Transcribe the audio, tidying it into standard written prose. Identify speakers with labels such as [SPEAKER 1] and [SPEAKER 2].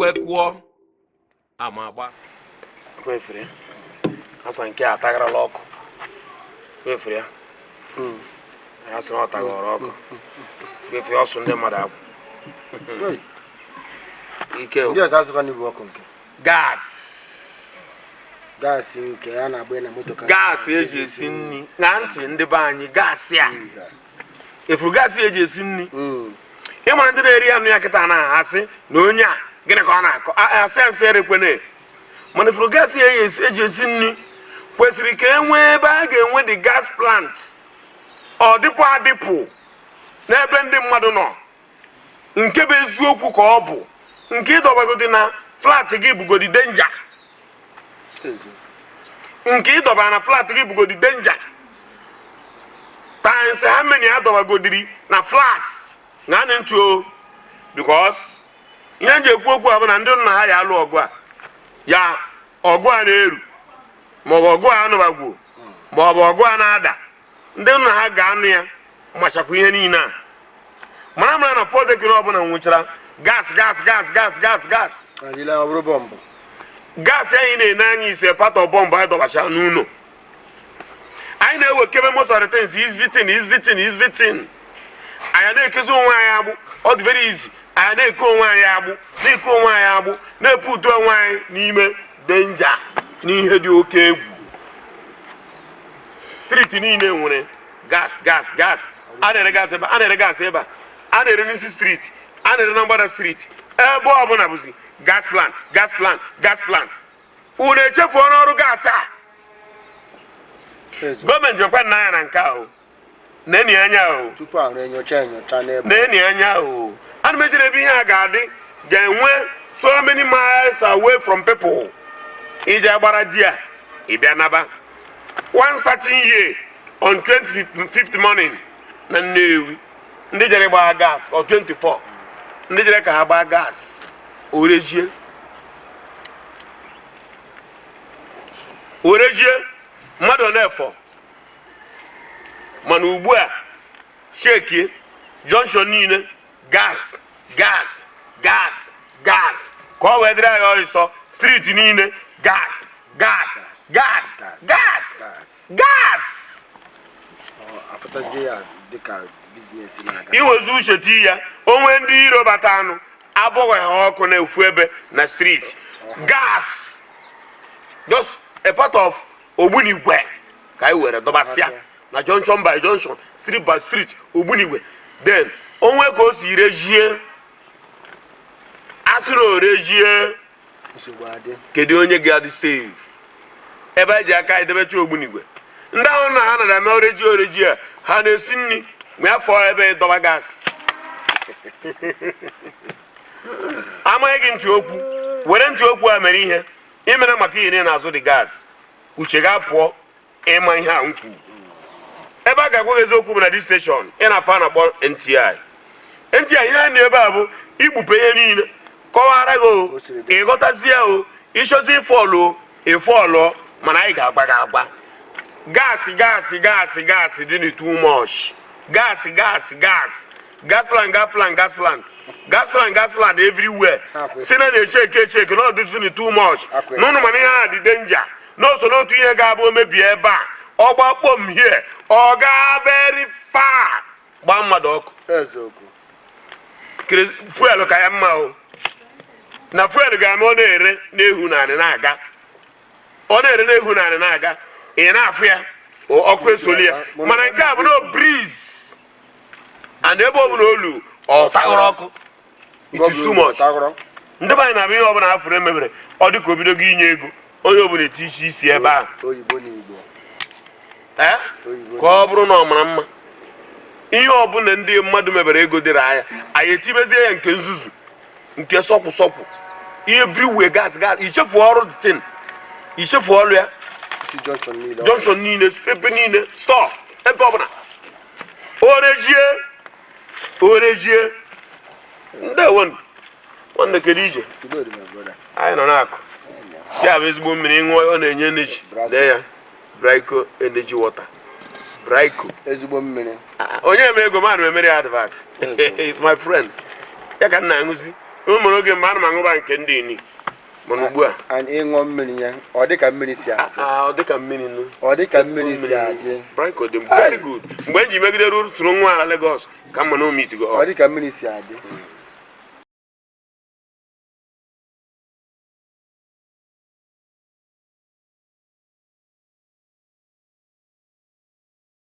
[SPEAKER 1] Ekwe kụọ, ama agba. Kwefere asa nke a tagharala ọkụ. Kwefere ya. Ya sị na ọ taghọrọ ọkụ. Kwefere ọsụ ndị mmadụ akwụ. Ike.
[SPEAKER 2] Ndị ọka azụkwa n'ibu ọkụ nke
[SPEAKER 1] gas.
[SPEAKER 2] Gaasị nke a na-agba na moto ka
[SPEAKER 1] Gaasị eji esi nri na ntị ndị be anyị, gaasị a efuru, gaasị eji esi nri. Ịmara ndị na-eri anụ ya kịta na-asị na onye a, gịnị ka ọ na-akọ? Asị nsị erekwene. Mana efuru gaasị eji esi nri kwesịrị ka e nwee ebe a ga-enwe the gas plant, ọ dịpụ adịpụ n'ebe ndị mmadụ nọ. Nke bụ eziokwu ka ọ bụ nke ịdọbagodi na flat gị bugodi danger. Nke ịdọba na flat gị bugodi danger times how many adọbagodiri na flat na ntị o. Because ihe m ji ekwu okwu a bụ na ndị nna ha ya alụ ọgụ a, ya ọgụ a na-eru, maọbụ ọgụ a anụbagwo, maọbụ ọgụ a na-ada, ndị nna ha ga-anụ ya machakwa ihe niile a mara mara na fọdekiri ọbụla nwụchara gas, gas, gas, gas, gas, gas.
[SPEAKER 2] Adịla ọ bụrụ bọmbụ.
[SPEAKER 1] Gas anyị na-ene anya ise part of bọmbụ anyị dọbacha n'ụlọ anyị na-ewekebe most of the things, easy thing, easy thing, easy thing. Anyị na-ekezi onwe anyị agbụ. Ọ dị very easy. Anyị na-eke onwe anyị agbụ, na-eke onwe anyị agbụ, na-epu utu onwe anyị n'ime danger n'ihe dị oke egwu. Street niile nwere gas, gas, gas. A na-ere gas ebe a, na-ere gas ebe a, a na-ere n'isi street, a na-ere na mgbada street. Ebe ọbụla bụzi gas plant, gas plant, gas plant. Unu echefuo n'ọrụ gas a. Gọọmenti ekwe nna anya na nke ahụ na-eni anya o.
[SPEAKER 2] Tupu ahụ enyocha enyocha n'ebe.
[SPEAKER 1] Na-eni anya o. Ana m ejere ebe ihe a ga-adị ga-enwe so many miles away from people iji agbara di a ịbịa naba. One certain year on 25th morning na Nnewi, ndị jere gbaa gas or 24, ndị jere ka ha gbaa gas, orejie, orejie, mmadụ na-efọ. Mana ugbu a, chekie junction niile, gas, gas, gas, gas, ka ọ wee dịrị anyị ọsọ. Street niile, gas, gas, gas, gas, gas.
[SPEAKER 2] Afụtazie ya dịka business na-aga.
[SPEAKER 1] Iwezi uche ti ya onwe ndị iro bata anụ abụghị ha ọkụ na-efu ebe na street gas, just a part of ogbunigwe ka anyị were dọbasịa na junction by junction, street by street, ogbunigwe. Then onwe ka o si rejie, asịrị orejie.
[SPEAKER 2] Nsogbu adị.
[SPEAKER 1] Kedu onye ga-adị safe ebe anyị ji aka edebecha ogbunigwe? Ndị ahụ na ha nara eme oreji oreji a, ha na-esi nri ma ya fọọ ebe ịdọba gas. Amaghị gị ntị okwu, were ntị okwu a mere ihe imere maka ihe niile na-azụ dị gas. Uche ga pụọ ịma ihe a m kwuru. Ebe a ga-agwa gị eziokwu bụ na this station ị na-afọ a na-akpọ NTI. NTI, ihe a na ebe a bụ ikpupe ihe niile kọwara gị o. Ịghọtazie o, ịchọzi ịfọlụ o, ịfọlụ, mana anyị ga-agba gị agba. Gas, gas, gas, gas dị na too much gas, gas, gas, gas plant, gas plant, gas plant, gas plant, gas plant everywhere. Si na na-eche eke eche eke na ọ dịzi na too much n'ụnụ. Mana ihe a dị danger n'oso n'otu ihe ga-abụ omebie ebe a, ọ gbakpọ m here, ọ gaa very far, gbaa mmadụ ọkụ.
[SPEAKER 2] Eziokwu.
[SPEAKER 1] Fuel ka ya mma o, na fuel ga-eme ọ na-ere n'ehu narị na-aga, ọ na-ere n'ehu narị na-aga, ị na-afụ ya ọkụ esoli ya. Mana nke a bụ no breeze and ebe ọ bụla olu ọ taghọrọ ọkụ. It is too much. Ndị be anyị na-abụ ihe ọbụla afụrụ emebere, ọ dị ka obido gị inye ego, onye ọbụla eti iche isi ebe ahụ.
[SPEAKER 2] Oyibo na Igbo.
[SPEAKER 1] Ka ọ bụrụ na ọ mara mma, ihe ọbụla ndị mmadụ mebere ego dịrị anya, anyị etibezie ya nke nzuzu, nke sọkwụ sọkwụ everywhere, gas, gas. Ichefu ọrụ the thing, ichefu ọrụ ya.
[SPEAKER 2] Isi junction niile.
[SPEAKER 1] Junction niile, ebe niile, store, ebe ọbụla, orejie, orejie. Ndewo nwanne, kedu ije?
[SPEAKER 2] Good, my brother.
[SPEAKER 1] Anyị nọ n'akụ ya bụ ezigbo mmiri ṅụọ, ọ na-enye energy. Lee ya, Brico energy water, Brico.
[SPEAKER 2] Ezigbo mmiri.
[SPEAKER 1] Onye eme ego mmadụ emere ya advert is my friend. Ya ka m na-aṅụzi. O nwere oge mgbe ana m aṅụba nke ndị ini, mana ugbu a
[SPEAKER 2] And ịṅụọ mmiri ya, ọ dị ka mmiri si adị.
[SPEAKER 1] Ah, ọ dị ka mmiri nụ.
[SPEAKER 2] Ọ dị ka mmiri si adị.
[SPEAKER 1] Branco dị very good. Mgbe m ji megide ruo tụrụ nwa ala Lagos ka mma na o mitigo.
[SPEAKER 2] Ọ dị ka mmiri si adị.